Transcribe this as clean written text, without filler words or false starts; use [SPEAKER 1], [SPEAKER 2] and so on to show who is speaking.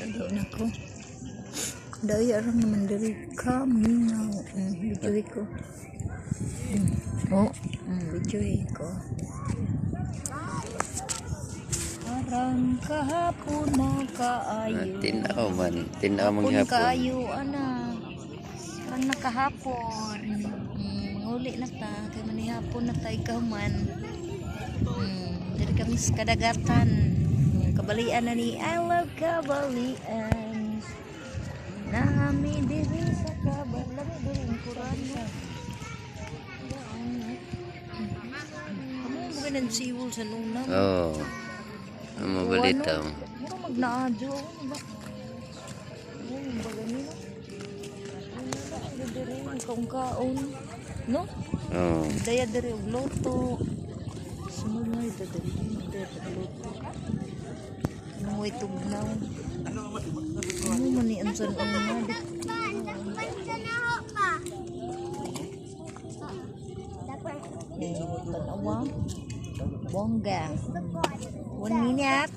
[SPEAKER 1] Dali na ko. Daya ra naman diri kamingaw. Video ko. Oh, video ko. Arang kahapon na kaayo.
[SPEAKER 2] Tinaw man. Tinaw
[SPEAKER 1] Hapon
[SPEAKER 2] manghapon.
[SPEAKER 1] Kaayo ana. Arang nakahapon. Nguli na ta kay manihapon na ta ikaw man. Diri kami sa kadagatan. Kabalian na ni, I love Kabalian. Nami diri sa kabal. Lami diri ang kuran. Amo mo ganan siwol sa nuna.
[SPEAKER 2] Oo. Oh. Ang mabalitaw.
[SPEAKER 1] Mura magnaadyo ano ba? Ano ba ganito? Ano ba diri ang kaon-kaon? No?
[SPEAKER 2] Oo.
[SPEAKER 1] Daya diri og loto. Sumod nga ito diri diri og loto. Ano tugnaw? Ano man ni ang san ang nga? Tanawa. Bongga. 1 minute.